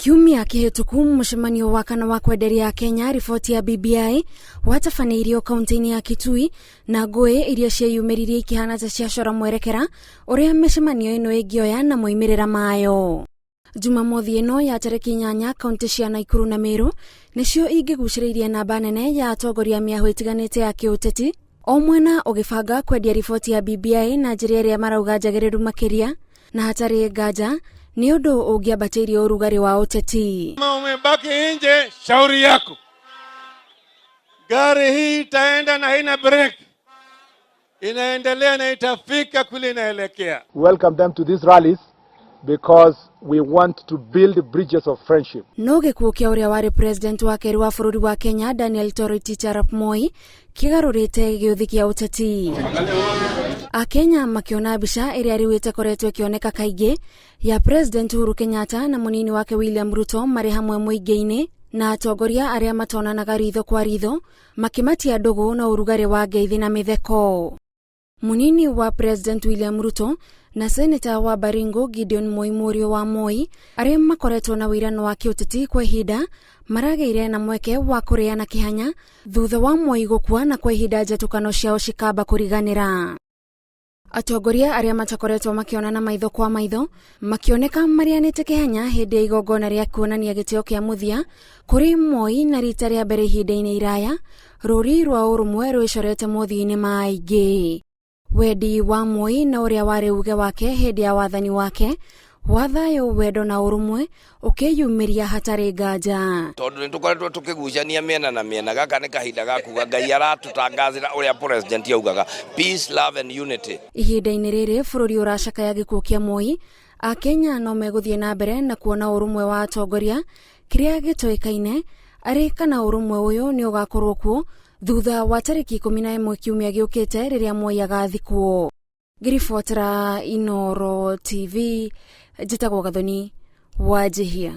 Kiumia kĩhĩtũku mũcemanio wa kana wa kwenderia Kenya riboti ya BBI watabanĩirio kaunti-inĩ ya Kitui na ngũĩ iria cieyumĩririe ikĩhana ta ciacora mwerekera ũrĩa mĩcemanio ĩno ĩngĩoya na moimĩrĩra mayo. Jumamothi ĩno ya tarĩki 8 kaunti cia Naikuru na Meru nĩcio ingĩgucĩrĩirie namba nene ya atongoria mĩahũ ĩtiganĩte ya kĩũteti o mwena ũgĩbanga kwendia riboti ya BBI na njĩra ĩrĩa marauga njagĩrĩru makĩria na hatarĩ nganja nĩ ũndũ ũngĩambatĩirie ũrugarĩ wa ũteti. Kama umebaki nje, shauri yako. Gari hii itaenda na haina break, inaendelea na itafika kule inaelekea. We welcome them to these rallies because we want to build bridges of friendship. No gĩkuũ kĩa ũrĩa warĩ president wa kerĩ wa bũrũri wa Kenya Daniel Toroitich arap Moi kĩgarũrĩte gĩũthi kĩa ũteti. Akenya makĩona mbica ĩrĩa rĩu ĩtakoretwo ĩkĩoneka kaingĩ ya President Uhuru Kenyatta na mũnini wake William Ruto marĩ hamwe mũingĩ-inĩ na atongoria arĩa matonanaga ritho kwa ritho makĩmatia ndũgũ na ũrugarĩ wa ngeithi na mĩtheko. Munini wa President William Ruto na Seneta wa Baringo Gideon Moi mũriũ wa Moi arĩa makoretwo na wĩirano wa kĩũteti kwa ihinda maragĩire na mweke wa kũrĩana kĩhanya thutha wa Moi gũkua na kwa ihinda njatũkano ciao cikamba kũriganĩra. Atongoria arĩa matakoretwo makĩonana maitho kwa maitho makĩoneka marĩanĩte kĩhanya hĩndĩ ya igongona rĩa kuonania gĩtĩo kĩa mũthia kũrĩ Moi na rita rĩa mbere ihinda-inĩ iraya rũri rwa ũrũmwe rwĩcorete mothiũ-inĩ ma aingĩ. Wendi wa Moi na ũrĩa warĩ uge wake hĩndĩ ya wathani wake wa thayũ, wendo na ũrũmwe ũkĩyumĩria hatarĩ nganja. Tondũ nĩ tũkoretwo tũkĩgucania mĩena na mĩena, gaka nĩ kahinda ga kuga Ngai aratũtangazĩra ũrĩa president augaga, peace, love and unity. Ihinda-inĩ rĩrĩ bũrũri ũracakaya gĩkuũ kĩa Moi, Akenya no megũthiĩ na mbere na kuona ũrũmwe wa atongoria kĩrĩa gĩtoĩkaine arĩ kana ũrũmwe ũyũ nĩ ũgakorwo kuo thutha wa tarĩki 11 kiumia gĩũkĩte rĩrĩa Moi agathikwo. Ngĩribotera Inooro TV, njĩtagwo Gathoni Wanjihia.